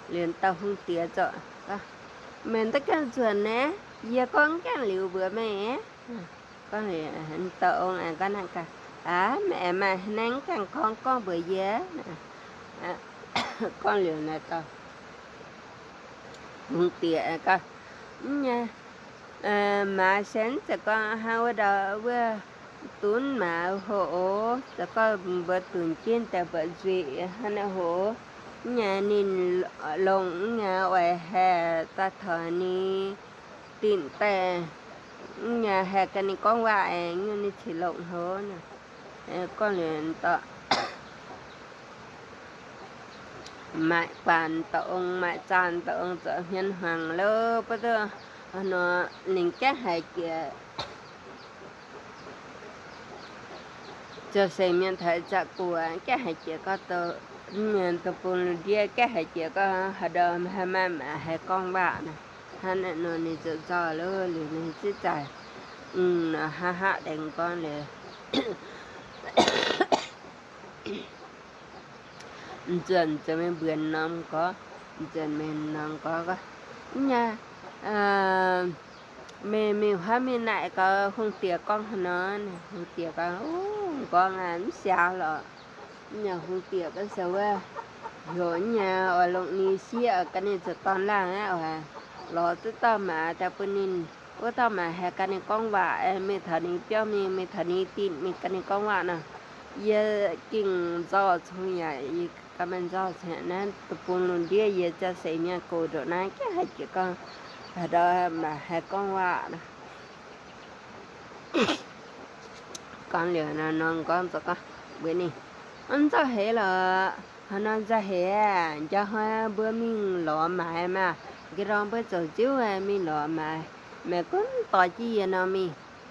ꞌliệng ꞌto ꞌhung tiể ꞌchọ, ơ, ꞌmen ꞌtẹ ꞌcọ ꞌdọn ꞌnê, día ꞌcóng ꞌcáng điêu bươn ꞌmí, ê. ꞌCọ ꞌliệng, ơ, ꞌnặn ꞌto ꞌnọng ꞌcọ ꞌnặn ꞌcọ, á, ꞌmá ꞌmá ꞌhứ ꞌnéo ꞌcáng ꞌcóng ꞌcóng bươn día, ơ, ꞌcóng ꞌliệng ꞌnặn ꞌto ꞌhung tiể ꞌcọ, ꞌnhá, ơ, ꞌmá sến ꞌchớ ꞌcọ hảư đaư ꞌvớ tủn ꞌmá hảư, ꞌchớ ꞌcọ báu tủn ꞌchịn ꞌtẹ báu ꞌdệt hả ꞌnặn hảư, ꞌnhá ꞌnịn ꞌlống ꞌnhá ꞌvạy hê ꞌtẹ thỏ ꞌnị ꞌtịn ꞌtẹ, ꞌnhá hê ꞌcọ ꞌnị ꞌcóng ꞌvạ ê, ꞌnhá ꞌnị ꞌchí ꞌlống hảư ꞌnặn. Ê, ꞌcóng ꞌliệng ꞌto, ꞌmạy ꞌquám ꞌto ꞌnọng, ꞌmạy ꞌchăn ꞌto ꞌnọng ꞌchọ ꞌhiến hoang ꞌlớ, báu ꞌtưa, ơ, ꞌnị ꞌkẹ hê ꞌchưa ꞌchọ seng ꞌmen Thái ꞌchạ cua, ꞌkẹ hê ꞌchưa ꞌcọ ꞌto, ꞌmen ꞌto pun ꞌlụk ꞌviạk ꞌkẹ hê ꞌchưa ꞌcọ hả, đó hả ꞌmá ꞌmá hê ꞌcóng ꞌvạ ꞌnặn. Hả ꞌnặn ꞌnị ꞌchọ ꞌchọ ꞌlớ, ꞌlụk ꞌnị ꞌchí ꞌchái, ư, ꞌnặn hả hả đeng ꞌcóng ꞌlới. ꞌChớ ꞌchớ ꞌmí bươn ꞌnọng ꞌcọ, ꞌchớ ꞌmí ꞌnọng ꞌcọ ꞌcọ, ꞌnhá, ơ, ꞌmí ꞌmí hả ꞌmí ꞌnặn ꞌcọ ꞌhung tiể ꞌcóng hả ꞌnớ, ꞌhung tiể ꞌcọ, ô, ꞌcóng ꞌnặn ꞌmí sia lỏ. ꞌNhá ꞌhung tiể ꞌcọ ꞌsớ ꞌva, dú ꞌnhá ꞌva ꞌlống ꞌnị sia ꞌcọ ꞌnị ꞌchọ ꞌtọn ꞌlang ꞌnớ, ꞌva lỏ ꞌtứ ꞌto ꞌmá ꞌtẹ ꞌpứng ꞌnị, ꞌcọ ꞌto ꞌmá hê ꞌcọ ꞌnị ꞌcóng ꞌvạ, ê, ꞌmí thỏ ꞌnị ꞌpiếu ꞌmí, ꞌmí thỏ ꞌnị ꞌtịn ꞌmí ꞌcọ ꞌnị ꞌcóng ꞌvạ ꞌnớ. Dê ꞌkính ꞌdọ ꞌchu ꞌnhá, ê, ꞌcọ ꞌmen ꞌdọ ꞌchu ꞌnớ, ꞌto pun ꞌlụk ꞌviạk dê ꞌchọ seng ꞌmí ꞌcọ ꞌdọ ꞌnặn ꞌkẹ hê ꞌchưa ꞌcọ, hả đó ꞌmá hê ꞌcóng ꞌvạ ꞌnớ. ꞌCọ ꞌliệng ꞌnặn ꞌnọng ꞌcóng ꞌchọ ꞌcọ, bươn ꞌnị, ꞌnặn ꞌchọ hê lỏ, hả ꞌnặn ꞌchọ hê, ꞌchọ hả bươn ꞌmí lỏ ꞌmá ꞌmá, ꞌcọ ꞌdọn bươn ꞌchọ ꞌchư ꞌmí lỏ ꞌmá, ꞌmá ꞌcốn ꞌto ꞌchí dê ꞌnớ ꞌmí,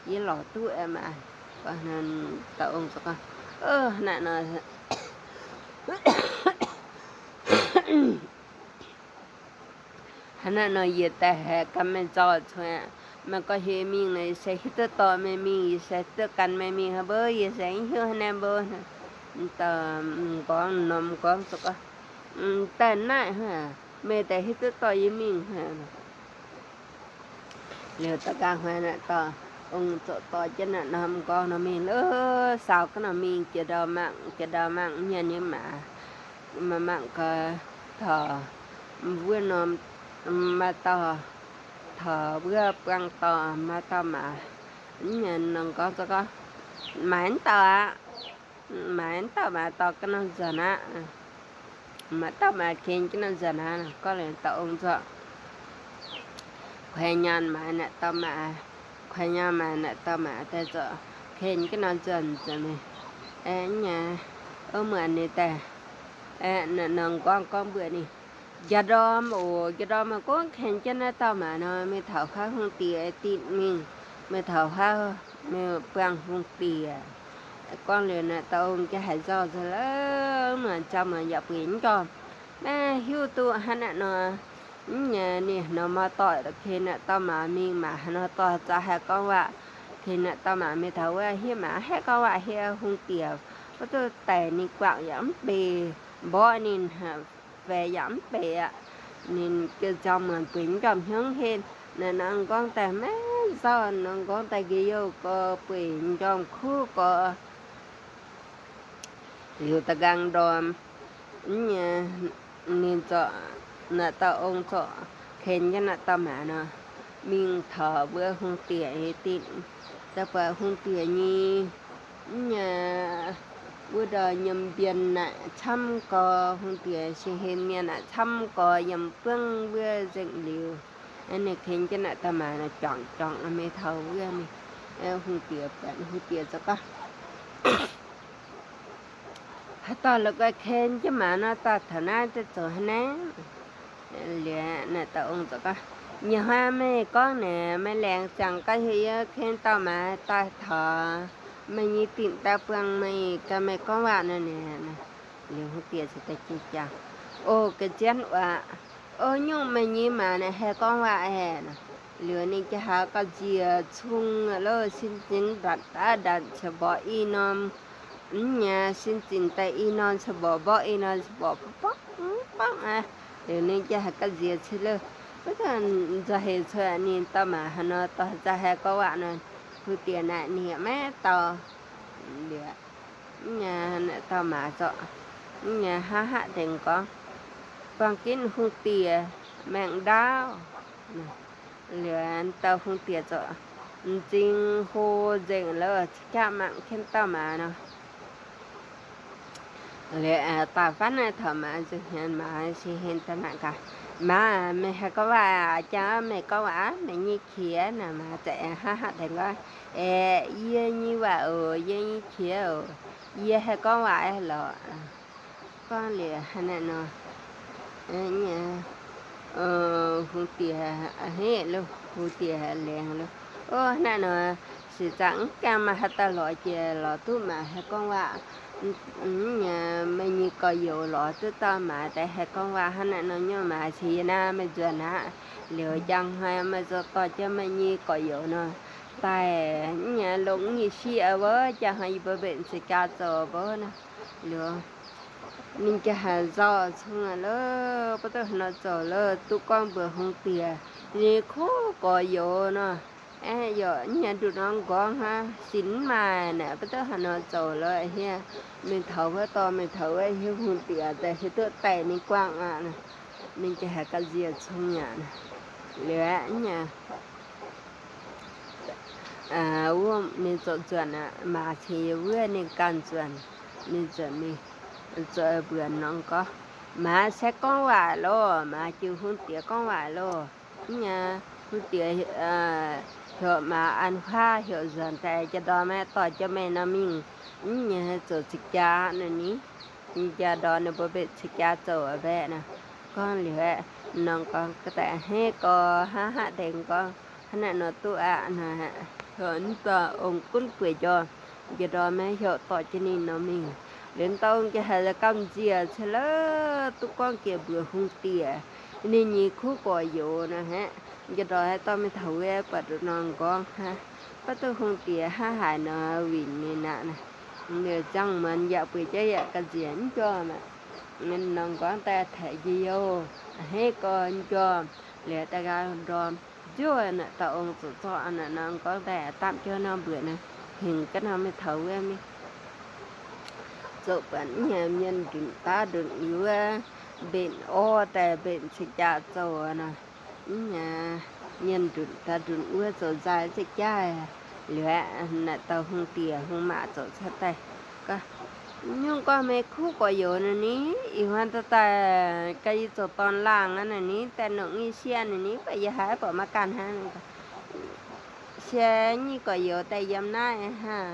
dê lỏ ꞌtứ ꞌmá, ꞌcọ ꞌnặn ꞌto ꞌnọng ꞌchọ ꞌcọ, ơ, ꞌnặn ꞌnớ. Hả ꞌnặn ꞌnớ dê ꞌtẹ hê ꞌcọ ꞌmen ꞌdọ ꞌchu, ꞌmá ꞌcọ ꞌhế ꞌmí ꞌnớ, dê ꞌsớ hít ꞌtứ ꞌto ꞌmí ꞌmí, dê ꞌsớ hít ꞌtứ căn ꞌmí ꞌmí hả báu, dê ꞌsớ ꞌhịt ꞌhụ ꞌnặn báu, ꞌnặn ꞌto ꞌcóng ꞌnặn ꞌcóng ꞌchọ ꞌcọ, ꞌtẹ ꞌnặn hả, ꞌmí ꞌtẹ hít ꞌtứ ꞌto dê ꞌmí hả. Lỏ ꞌto ꞌcọ hả ꞌnặn ꞌto, ꞌOng ꞌchọ ꞌtoi ꞌchớ ꞌnặn ꞌnặm ꞌcóng ꞌnặn ꞌmí ꞌlớ, sau cá ꞌnặn ꞌmí ꞌchớ đaư ꞌmặc, ꞌchớ đaư ꞌmặc ꞌnhá ꞌnị ꞌmá, ꞌmá ꞌmặc ꞌcọ thỏ ꞌvứa ꞌnặm ꞌmá ꞌto, thỏ ꞌvứa ꞌpéng ꞌto ꞌmá ꞌto ꞌmá. ꞌNhá ꞌnặn ꞌcóng ꞌchớ ꞌcọ ꞌmá ꞌtọ ꞌa, ꞌmá ꞌtọ ꞌmá ꞌto cá ꞌnặn dưa ꞌnớ. ꞌMá ꞌtọ ꞌmá kheng cá ꞌnặn dưa ꞌnớ, ꞌcọ ꞌlẹo ꞌtọ ꞌong ꞌchọ khuê ꞌnhá ꞌmá ꞌnặn ꞌtọ ꞌmá, khuê ꞌnhá ꞌmá ꞌnặn ꞌtọ ꞌmá ꞌtẹ ꞌchọ kheng cá ꞌnặn dưa dưa ꞌnị. Ê, ꞌnhá, ơ, ꞌmưa ꞌnị ꞌtẹ, ê, ꞌnặn ꞌnặn ꞌcóng ꞌcóng bươn ꞌnị. ꞌGiá đom, ổ, ꞌgiá đom ꞌmá ꞌcóng kheng cá ꞌnặn ꞌtọ ꞌmá ꞌnớ, ꞌmí thảu ꞌphạ ꞌhung tiê ꞌtịn ꞌmí, ꞌmí thảu ꞌphạ, ꞌmí ꞌpéng ꞌhung tiê. Ê, ꞌcóng ꞌlẹo ꞌnặn ꞌtọ ꞌong ꞌchớ hả ꞌdọ ꞌchớ ꞌlớ, ꞌmá ꞌchọ ꞌmá dạk ꞌpứng ꞌchọ ꞌmá ꞌhiu ꞌtụ hả ꞌnặn ꞌnớ. ꞌNhá ꞌnị ꞌnớ ꞌmá ꞌtoi kheng ꞌnặn ꞌtọ ꞌmá ꞌmí ꞌmá ꞌnớ ꞌtoi ꞌchọ hả ꞌcóng ꞌva, kheng ꞌnặn ꞌtọ ꞌmá ꞌmí thảu ꞌva ꞌhế ꞌmá hả ꞌcóng ꞌva ꞌhế ꞌhung tiê. ꞌVa ꞌtụ ꞌtẹ ꞌnị quảng dạk ꞌmí pê, bók ꞌnị hả, pê dạk ꞌmí pê ꞌa. ꞌNị ꞌcọ ꞌchọ ꞌmá ꞌpứng ꞌchọ ꞌhiếng hên, ꞌnặn ꞌnặn ꞌcóng ꞌtẹ ꞌmá ꞌdọn, ꞌnặn ꞌcóng ꞌtẹ ꞌgị ꞌdụ ꞌcọ ꞌpứng ꞌchọ ꞌkhú ꞌcọ ꞌlẹo ꞌtẹ ꞌcáng đom. ꞌNhá ꞌnị ꞌchọ ꞌnặn ꞌtọ ꞌong ꞌchọ kheng cá ꞌnặn ꞌtọ ꞌmá ꞌnớ, ꞌmí thỏ ꞌvứa ꞌhung tiê ꞌtịn, ꞌtẹ ꞌpá ꞌhung tiê ꞌnị. ꞌNhá ꞌvứa đaư ꞌnhám biên ꞌnặn ꞌchăm ꞌcọ ꞌhung tiê ꞌsịn hên miên ꞌnặn ꞌchăm ꞌcọ ꞌnhám ꞌpéng ꞌvứa ꞌdệt ꞌlẹo. Ê, ꞌnị kheng cá ꞌnặn ꞌtọ ꞌmá ꞌnớ, chong chong ꞌmí thảu ꞌvứa ꞌnị. Ê, ꞌhung tiê pên ꞌhung tiê ꞌchớ ꞌcọ hả ꞌtoi ꞌlẹo ꞌcọ kheng cá ꞌmá ꞌnớ ꞌtoi thảu ꞌnặn ꞌtẹ ꞌchọ hả ꞌnớ. ꞌLẹo ꞌnặn ꞌtọ ꞌong ꞌchọ ꞌcọ, ꞌnhá hả ꞌmí ꞌcóng ꞌnị, ꞌmí ꞌlẹng chăng ꞌcọ ꞌhế ꞌkheng ꞌtọ ꞌmá ꞌtoi thỏ, ꞌmí ꞌnị ꞌtịn ꞌtẹ ꞌpéng ꞌmí ꞌcọ ꞌmí ꞌcóng ꞌva ꞌnớ ꞌnị. ꞌLẹo ꞌhung tiê ꞌchớ ꞌtẹ ꞌchí chăng, ổ, ꞌcọ ꞌchiến ꞌva, ổ, ꞌnhá ꞌmí ꞌnị ꞌmá ꞌnị hả ꞌcóng ꞌva ê ꞌnớ. ꞌLẹo ꞌnị ꞌchọ hả ꞌcọ ꞌdịa ꞌsướng ꞌlớ ꞌsịn ꞌchính đảy ꞌtẹ đảy ꞌchớ bók ꞌnị ꞌnặn. ꞌNhá ꞌsịn ꞌchính ꞌtẹ ꞌnị ꞌnặn ꞌchớ bók bók ꞌnị ꞌnặn ꞌchớ bók ꞌpọk ꞌpọk ꞌpọk ꞌnớ. ꞌLẹo ꞌnị ꞌchọ hả ꞌcọ ꞌdịa ꞌchớ ꞌlớ. ꞌVa ꞌtẹ ꞌchọ hả ꞌnị ꞌtọ ꞌmá hả ꞌnớ ꞌtoi ꞌchọ hả ꞌcóng ꞌva ꞌnớ. ꞌHung tiê ꞌnặn ꞌnị ꞌmá ꞌtoi. ꞌLẹo ꞌnhá ꞌnặn ꞌtọ ꞌmá ꞌchọ, ꞌnhá hả hả đeng ꞌcóng, ꞌpéng kin ꞌhung tiê, ꞌmẹng đao. ꞌLẹo ꞌtoi ꞌhung tiê ꞌchọ ꞌchính ꞌhô ꞌdệt ꞌlớ ꞌchí ꞌmặc kheng ꞌtọ ꞌmá ꞌnớ. ꞌLẹo ꞌtoi ꞌphắn ꞌnặn thỏ ꞌmá ꞌchí hên ꞌmá ꞌchí hên ꞌtoi ꞌnặn ꞌcọ, ꞌmá, ꞌmí hả ꞌcóng ꞌva, ꞌchớ ꞌmí ꞌcóng ꞌva, ꞌmí ꞌnị khía ꞌnớ ꞌmá ꞌchọ hả hả đeng ꞌcóng, ê, ꞌdịa ꞌnị ꞌva ổ, ꞌdịa ꞌnị khía ổ, ꞌdịa hả ꞌcóng ꞌva ê lo. ꞌCọ ꞌlẹo hả ꞌnặn ꞌnớ. Ê, ꞌnhá, ơ, ꞌhung tiê hả hế ꞌlụk, ꞌhung tiê hả ꞌlẹng ꞌlụk. Ơ, hả ꞌnặn ꞌnớ, ꞌsịn chắng ꞌcọ ꞌmá hả ꞌtoi lo ꞌchí lo ꞌtụ ꞌmá hả ꞌcóng ꞌva. ꞌNhá ꞌmí ꞌnị ꞌcọ dú lo ꞌtụ ꞌtoi ꞌmá ꞌtẹ hả ꞌcóng ꞌva hả ꞌnặn ꞌnớ ꞌnhá ꞌmá ꞌchí ꞌnớ ꞌmá ꞌdọn ꞌnớ. ꞌLẹo chắng hả ꞌmá ꞌchọ ꞌtoi ꞌchớ ꞌmí ꞌnị ꞌcọ dú ꞌnớ. ꞌToi ꞌnhá ꞌlống ꞌnị ꞌsịn ꞌva chắng hả ꞌnị báu bên ꞌchí ꞌcọ ꞌchọ báu ꞌnớ. ꞌLẹo ꞌnị ꞌchọ hả ꞌdọn ꞌsướng ꞌlớ, ꞌpá ꞌtẹ hả ꞌnớ ꞌchọ ꞌlớ ꞌtụ ꞌcóng bươn ꞌhung tiê ꞌnị ꞌkhú ꞌcọ dú ꞌnớ. Ê, dú ꞌnhá đu ꞌnọng ꞌcóng hả ꞌsịn ꞌmá ꞌnớ, ꞌpá ꞌtẹ hả ꞌnớ ꞌchọ ꞌlớ ꞌhế ꞌmí thảu ꞌhế ꞌto ꞌmí thảu ꞌhế ꞌhung tiê ꞌtẹ ꞌhế ꞌtụ ꞌtẹ ꞌnị quảng ꞌnớ. ꞌNị ꞌchọ hả ꞌcọ ꞌdịa ꞌsướng ꞌnớ. ꞌLẹo ꞌnhá ꞌa, ꞌnị ꞌchọ ꞌdọn ꞌnớ, ꞌmá ꞌchí ꞌvứa ꞌnị ꞌcọ ꞌdọn, ꞌnị ꞌdọn ꞌnị ꞌchọ bươn ꞌnọng ꞌcóng, ꞌmá ꞌchí ꞌcóng ꞌva ꞌlớ, ꞌmá ꞌchí ꞌhung tiê ꞌcóng ꞌva ꞌlớ. ꞌNhá ꞌhung tiê, ơ, ꞌhiạu ꞌmá ăn ꞌphạ ꞌhiạu ꞌdọn ꞌtẹ ꞌchớ đaư ꞌmá ꞌtoi ꞌchớ ꞌmá ꞌnặn ꞌmí, ꞌnhá ꞌchọ ꞌchí ꞌcọ ꞌnớ ꞌnị. ꞌCọ đaư ꞌnị báu bên ꞌchí ꞌcọ ꞌchọ ꞌvẹ ꞌnớ. ꞌCọ ꞌlẹo ꞌnọng ꞌcóng ꞌcọ ꞌtẹ ꞌhế ꞌcọ hả hả đeng ꞌcóng hả ꞌnặn ꞌnớ ꞌtụ ꞌa ꞌnớ hả. ꞌHiạu ꞌnị ꞌtoi ꞌcốn pưa ꞌchọ, ꞌchớ đaư ꞌmá ꞌhiạu ꞌtoi ꞌchớ ꞌnị ꞌnớ ꞌmí. ꞌLẹo ꞌtoi ꞌcọ hả ꞌcọ ꞌdịa ꞌchớ ꞌlớ ꞌtụ ꞌcóng ꞌcọ bươn ꞌhung tiê ꞌnị ꞌnị ꞌkhú ꞌcọ dú ꞌnớ hả. ꞌCọ đaư hả ꞌtoi ꞌmí thảu ꞌhế ꞌpá đu ꞌnọng ꞌcóng hả, ꞌpá ꞌtẹ ꞌhung tiê hả hả ꞌnớ ꞌvịn ꞌnị ꞌnặn ꞌnớ. ꞌLẹo chắng ꞌmắn dạk ꞌpứng ꞌchớ dạk ꞌcọ ꞌdịa ꞌchọ ꞌmá. ꞌNọng ꞌcóng ꞌtẹ thả ꞌdịu ꞌhế ꞌcọ ꞌchọ. ꞌLẹo ꞌtẹ ꞌcọ đom ꞌCọ ꞌnặn tau ꞌóng ꞌsội ꞌnặn ꞌnọng ꞌcóng đảy ꞌtặp ꞌchớ ꞌnọng bươn ꞌnớ, hên cá ꞌnọng ꞌmí thảu ꞌviạk ꞌmí ꞌsội bươn ꞌnhá ꞌmiên đun ta đun ꞌúa, bện ók té bện ꞌchí ꞌchạ ꞌsội ꞌnớ. ꞌNhá ꞌmiên đun ta đun ꞌúa ꞌsội dai ꞌchí ꞌchạ. ꞌLẹo ꞌnặn tau ꞌhung tiể ꞌhung ꞌmạ ꞌsội ꞌsớ té. ꞌCọ ꞌnhúng ꞌcọ ꞌmí ꞌkhú ꞌcọ dú ꞌnặn ꞌnị, ꞌí ꞌhuan ta ta, ꞌcọ dú ꞌsội ꞌton lang ꞌnặn ꞌnị, té ꞌnọng ꞌnị sia ꞌnặn ꞌnị, ꞌpá dú hák ꞌpọ ꞌmá căn hák ꞌnặn ꞌcọ. Sia ꞌnị ꞌcọ dú té dăm ꞌnị hák.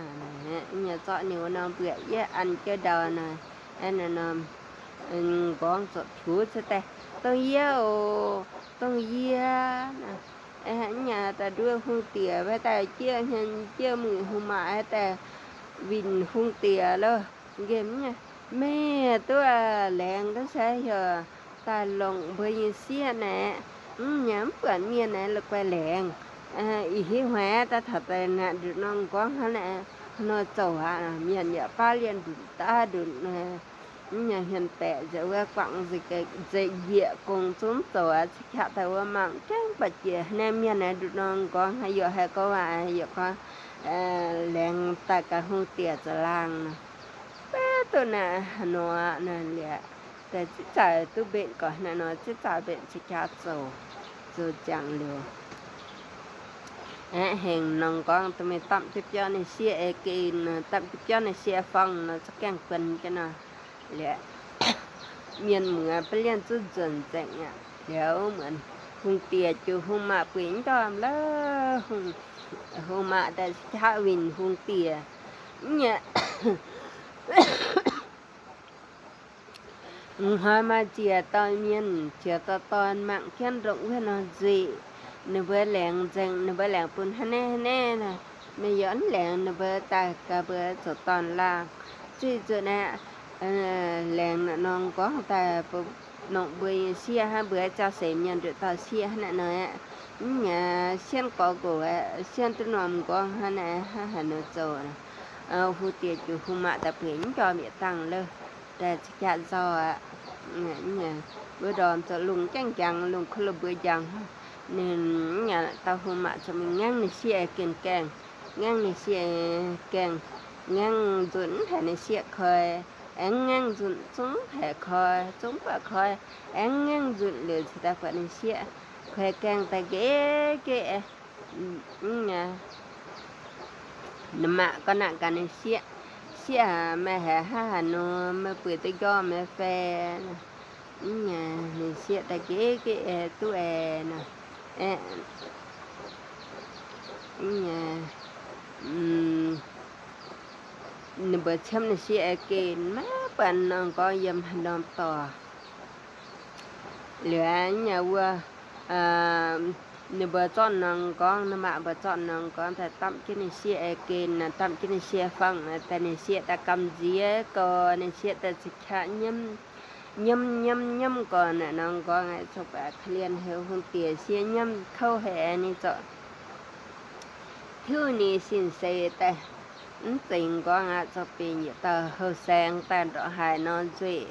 ꞌNhá ꞌsội ꞌnị ꞌnọng bươn dú ăn ꞌchớ đaư ꞌnớ. Ăn ꞌnặn ꞌnọng ꞌcóng ꞌsội thú ꞌsớ té. ꞌTong dú, ꞌtong dú ꞌnớ. ꞌNhá ta đuối ꞌhung tiể ꞌvá té ꞌchí ꞌnhá ꞌchí ꞌmự ꞌhung ꞌmạ té vin ꞌhung tiể ꞌlớ. ꞌGêm ꞌnhá ꞌmí ꞌtứ ꞌlẹng ꞌtứ ꞌsớ ꞌhọ ta ꞌlống bơi sia ꞌnớ. ꞌNhá bươn ꞌmiên ꞌnớ ꞌlẹng ꞌquá ꞌlẹng. ꞌI ꞌhí ꞌhué ta thả té ꞌnặn đun ꞌnọng ꞌcóng hák ꞌnớ. ꞌNọ ꞌsội hák ꞌnớ ꞌmiên dú ꞌpá ꞌliện đun ta đun ꞌnớ. ꞌNhá hên té dú ꞌquáng dú ꞌdệt dú ꞌdệt ꞌcóng ꞌsúm ꞌsội ꞌchí ꞌchạ ta ꞌva ꞌmắn ꞌchắng ꞌpá ꞌchí ꞌnớ ꞌmiên ꞌnớ đun ꞌnọng ꞌcóng hák dú hák ꞌcọ ꞌva dú ꞌcọ ꞌlẹng ta ꞌcọ ꞌhung tiể ꞌsội lang ꞌnớ. Pé ꞌtứ ꞌnặn ꞌnớ ꞌnớ ꞌlẹo. Té ꞌchí ꞌchạ ꞌtứ bện ꞌcọ ꞌnặn ꞌnớ ꞌchí ꞌchạ bện ꞌchí ꞌchạ ꞌsội. ꞌSội chắng ꞌlẹo. Hên ꞌnọng ꞌcóng ꞌtứ ꞌmí ꞌtặp ꞌchí ꞌpió ꞌnị sia ꞌcọ ꞌnớ, ꞌtặp ꞌchí ꞌpió ꞌnị sia ꞌphắng ꞌnớ ꞌsớ ꞌkeng ꞌquến ꞌchớ ꞌnớ. ꞌLẹo ꞌmiên ꞌmứa ꞌpá ꞌliện ꞌsúm dơn ꞌdệt ꞌnớ. ꞌLẹo ꞌmướng ꞌhung tiể ꞌchu ꞌhung ꞌmạ pên ꞌchọ ꞌlớ ꞌhung, ꞌhung ꞌmạ té ꞌchí ꞌchạ vin ꞌhung tiể. ꞌNhá ꞌhói ꞌmá ꞌchí ꞌtoi ꞌmiên ꞌchí ꞌtoi ꞌtoi ꞌmắn ꞌkhớn ꞌlống ꞌviạk ꞌnớ ꞌdệt. ꞌNị báu ꞌlẹng ꞌdệt, ꞌnị báu ꞌlẹng pun hák ꞌnớ hák ꞌnớ ꞌnớ. ꞌMí dú ꞌlẹng ꞌnị báu ta ꞌcọ báu ꞌsội ꞌton lang. ꞌChí ꞌdệt ꞌnớ, ꞌlẹng ꞌnặn ꞌnọng ꞌcóng ta ꞌnọng bơi sia hák báu ꞌchọ ꞌsớ ꞌmiên đu ꞌtoi sia hák ꞌnặn ꞌnớ. ꞌNhá ꞌsiến ꞌcọ ꞌcọ ꞌsiến ꞌtứ ꞌnọng ꞌcóng hák ꞌnớ hák hák ꞌnớ ꞌsội ꞌnớ. ꞌHung tiể ꞌchu ꞌhung ꞌmạ ta pên ꞌchọ ꞌmí ꞌtáng ꞌlớ. Té ꞌchí ꞌchạ ꞌsội ꞌnớ. Báu đom ꞌsội ꞌlung ꞌchắng chắng ꞌlung ꞌkhú ꞌlạ báu chắng hák. ꞌNhá ꞌtau ꞌhung ꞌmạ ꞌsội ꞌmí ꞌngáng ꞌnị sia ꞌcọ ꞌkeng. ꞌNgáng ꞌnị sia ꞌcọ ꞌkeng. ꞌNgáng ꞌdún hảư ꞌnị sia khói. Éng ꞌngáng ꞌdún ꞌsúm hảư khói. ꞌSúm ꞌpá khói. Éng ꞌngáng ꞌdún ꞌlứa ꞌchí ta ꞌpá ꞌnị sia khói ꞌkeng ta ꞌkị ꞌkị. ꞌNhá ꞌnị ꞌmạ ꞌcọ ꞌnặn ꞌcọ ꞌnị sia. Sia ꞌmá hảư hák hảư ꞌnụ ꞌmá pưa ꞌtứ ꞌchọ ꞌmá phe ꞌnớ. ꞌNhá ꞌnị sia ta ꞌkị ꞌkị ꞌtứ ꞌnớ. ꞌNhá ꞌnị báu ꞌchăm ꞌnị sia ꞌcọ ꞌmá păn ꞌnọng ꞌcóng dăm hảư đom ꞌtọ. ꞌLẹo ꞌnhá ꞌva ꞌnị báu ꞌchọ ꞌnọng ꞌcóng, ꞌnị ꞌmạ báu ꞌchọ ꞌnọng ꞌcóng, ta ꞌtặp ꞌchí ꞌnị sia ꞌcọ ꞌnớ, ꞌtặp ꞌchí ꞌnị sia ꞌphắng ꞌnớ, ta ꞌnị sia ta căm día ꞌcọ, ꞌnị sia ta ꞌchí ꞌchạ ꞌnhám, ꞌnhám ꞌnhám ꞌnhám ꞌcọ ꞌnớ ꞌnọng ꞌcóng. ꞌSội ꞌpá khá ꞌliện hảư ꞌhung tiể sia ꞌnhám ꞌkháu hảư ꞌnị ꞌchọ. ꞌThiu ꞌnị ꞌsịn ꞌsớ ta ꞌnhính ꞌcóng ꞌchọ pên dú ꞌtoi hảư seng ta đỏ hảư ꞌnọ ꞌdệt.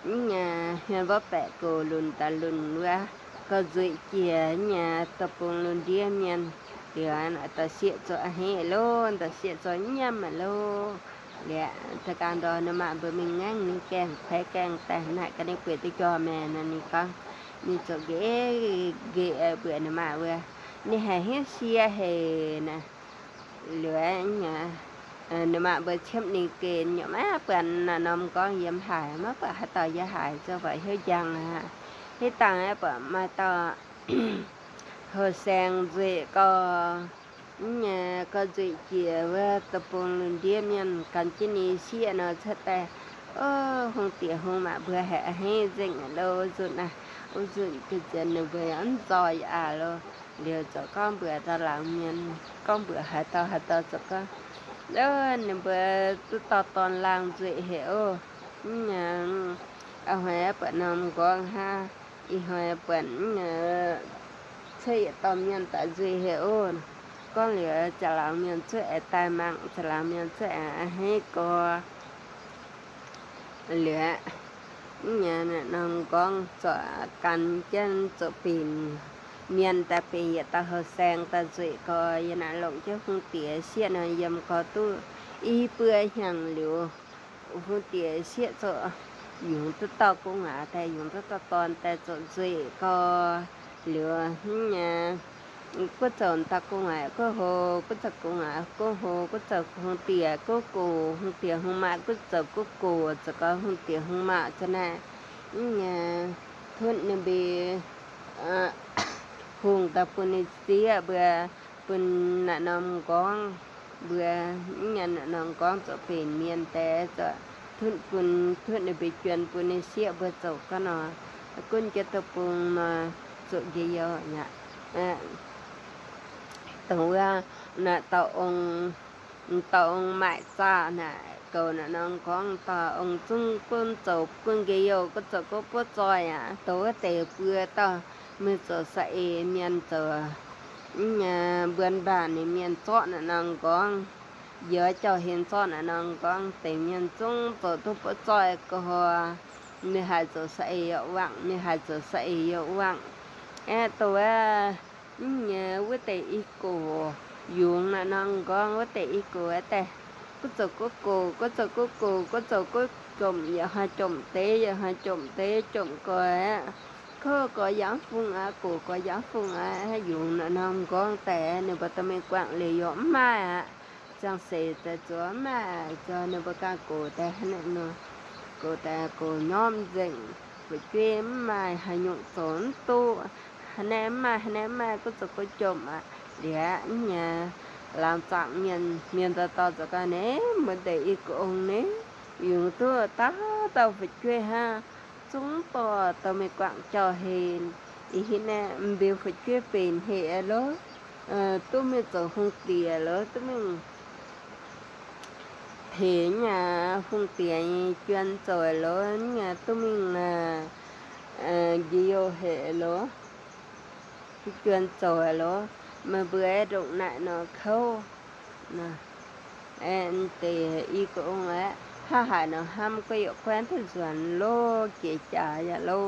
ꞌNhá ꞌhiến báu pé ꞌcọ ꞌlun ta ꞌlun ꞌva ꞌcọ ꞌdệt ꞌchí ꞌnhá ta pông ꞌlun đia ꞌmiên. ꞌLẹo ꞌnặn ta sia ꞌchọ ꞌhế ꞌlô, ta sia ꞌchọ ꞌnhám ꞌlô. ꞌLẹo ta căn đo ꞌnị ꞌmạ báu ꞌmí ꞌngáng ꞌnị ꞌkeng, khói ꞌkeng ta ꞌnặn ꞌcọ ꞌnị pưa ꞌtứ ꞌchọ ꞌmá ꞌnặn ꞌnị ꞌcóng. ꞌNị ꞌchọ ꞌgế ꞌgế bươn ꞌnị ꞌmạ ꞌva ꞌnị hảư ꞌhế sia hảư ꞌnớ. ꞌLẹo ꞌnhá ꞌnị ꞌmạ báu ꞌchăm ꞌnị ꞌcọ ꞌnhá ꞌmá păn ꞌnặn ꞌnọng ꞌcóng dăm hảư, ꞌmá păn hảư ꞌtoi dú hảư ꞌchọ ꞌva ꞌhiếu dăng hák. ꞌHế ꞌtáng păn ꞌmá ꞌtoi hảư seng ꞌdệt ꞌcọ. ꞌNhá ꞌcọ ꞌdệt ꞌchí ꞌva ta pông ꞌlun đia ꞌmiên căn ꞌchí ꞌnị sia ꞌnớ ꞌchớ ta. Ô, ꞌhung tiể ꞌhung ꞌmạ báu hảư ꞌhế ꞌdệt ꞌlô ꞌdún ꞌnớ. Ô, ꞌdún ꞌcọ ꞌdệt ꞌnị báu ăn ꞌdọn a ꞌlô. ꞌLẹo ꞌchọ ꞌcóng báu ꞌtoi lang ꞌmiên, ꞌcóng báu hảư ꞌtoi hảư ꞌtoi ꞌchọ ꞌcọ. Ô, ꞌnị báu ꞌtoi ꞌtoi ꞌtọn lang ꞌdệt hảư ô. ꞌNhá ꞌa ꞌhuê păn ꞌnọng ꞌcóng hák. ꞌI ꞌhuê păn ꞌnhá ꞌchớ ꞌtoi ꞌmiên ta ꞌdệt hảư ô. ꞌCóng ꞌlẹo ꞌchọ lang ꞌmiên ꞌchớ ꞌtoi ꞌmắn, ꞌchọ lang ꞌmiên ꞌchớ ꞌhế ꞌcọ. ꞌLẹo ꞌnhá ꞌnọng ꞌcóng ꞌchọ căn ꞌchớ ꞌchọ pên ꞌMien ta pên ꞌdệt ta hảư seng ta ꞌdệt ꞌcọ ꞌdệt nả lông ꞌchớ ꞌhung tiê sia ꞌnọi ꞌdệt ꞌcọ ꞌtụ ꞌí ꞌpưa hăng ꞌliu ꞌhung tiê sia ꞌchọ dú ꞌtọ ꞌcọ ngả ta dú ꞌtọ ꞌtọn ta ꞌchọ ꞌdệt ꞌcọ ꞌliu ꞌnhá ꞌcọ ꞌchọ ta ꞌcọ ngả ꞌcọ hô ꞌcọ ꞌchọ ꞌcọ ngả ꞌcọ hô ꞌcọ ꞌchọ ꞌhung tiê ꞌcọ ꞌcọ ꞌhung tiê ꞌhung mả ꞌcọ ꞌchọ ꞌcọ ꞌcọ ꞌchọ ꞌcọ ꞌhung tiê ꞌhung mả ꞌchọ ꞌnạ ꞌnhá ꞌthún ꞌnị ꞌpi ꞌhung ta ꞌpun ꞌnị sia ꞌpưa ꞌpun nả ꞌnọng ꞌcóng ꞌpưa ꞌnhá nả ꞌnọng ꞌcóng ꞌchọ pên ꞌmien té ꞌchọ ꞌthún ꞌpun ꞌthún ꞌnị ꞌpi chuyên ꞌpun ꞌnị sia ꞌpưa ꞌchọ ꞌcọ ꞌnọ ꞌcốn ꞌchớ ꞌtạu ꞌpung ꞌnọ ꞌchọ ꞌdệt dú ꞌnhá ꞌtong ꞌva nả ꞌtạu ống ꞌtạu ống mải ꞌchạ nả ꞌcọ nả ꞌnọng ꞌcóng ꞌtạu ống ꞌchung ꞌcốn ꞌchọ ꞌcốn ꞌdệt dú ꞌcọ ꞌchọ ꞌcọ báu ꞌchoi ꞌtô té ꞌpưa ꞌtạu ꞌmự ꞌchọ sa ê ꞌmien ꞌchọ ꞌnhá ꞌbươn bản ꞌnị ꞌmien ꞌchọ nả ꞌnọng ꞌcóng dú ꞌchọ hên ꞌchọ nả ꞌnọng ꞌcóng té ꞌmien ꞌchung ꞌchọ ꞌtô báu ꞌchoi ꞌcọ ꞌmự hảư ꞌchọ sa ê dú ꞌváng ꞌmự hảư ꞌchọ sa ê dú ꞌváng é ꞌtô ꞌva ꞌnhá ꞌva té ꞌí ꞌcọ dú nả ꞌnọng ꞌcóng ꞌva té ꞌí ꞌcọ té ꞌcọ ꞌchọ ꞌcọ ꞌcọ ꞌcọ ꞌchọ ꞌcọ ꞌcọ ꞌcọ ꞌchọ ꞌcọ chốm dú hảư chốm té dú hảư chốm té chốm ꞌcọ ꞌcọ ꞌcọ dáng phung a ꞌcọ ꞌcọ dáng phung a dú nả ꞌnọng ꞌcóng té ꞌnị ꞌva ꞌtoi ꞌmí quảng lê dú ꞌmá a chắng sể ta ꞌchọ ꞌmá ꞌchọ ꞌnị ꞌva ꞌcọ ꞌcọ té ꞌnị ꞌnọ ꞌcọ té ꞌcọ ꞌnhóm ꞌdệt phủ ꞌchuyê ꞌmá hảư nhung ꞌchọ ꞌtô ꞌnị ꞌmá ꞌnị ꞌmá ꞌcọ ꞌchọ ꞌcọ chốm a ꞌlẹo ꞌnhá ꞌlam chắng ꞌmien ꞌmien ta ꞌtoi ꞌchọ ꞌcọ ꞌnị ꞌmự đảy ꞌí ꞌcọ ống ꞌnị dú ꞌtô ta ꞌtạu phủ ꞌchuyê ha ꞌchung ꞌtô ꞌtoi ꞌmí quảng ꞌchọ hên ꞌí ꞌnị ꞌmự phủ ꞌchuyê pên ꞌhế lỏ ꞌtố ꞌmự ꞌchọ ꞌhung tiê lỏ ꞌtố ꞌmự thế ꞌnhá ꞌhung tiê chuyên ꞌchọ lỏ ꞌnhá ꞌtố ꞌmự ꞌdệt dú ꞌhế lỏ chuyên ꞌchọ lỏ ꞌmự bươn rông nả ꞌnọng khảu té ꞌí ꞌcọ ống é hả hả ꞌnọng ꞌhăm ꞌcọ dú ꞌquén ꞌtoi dú lỏ kể chả dú lỏ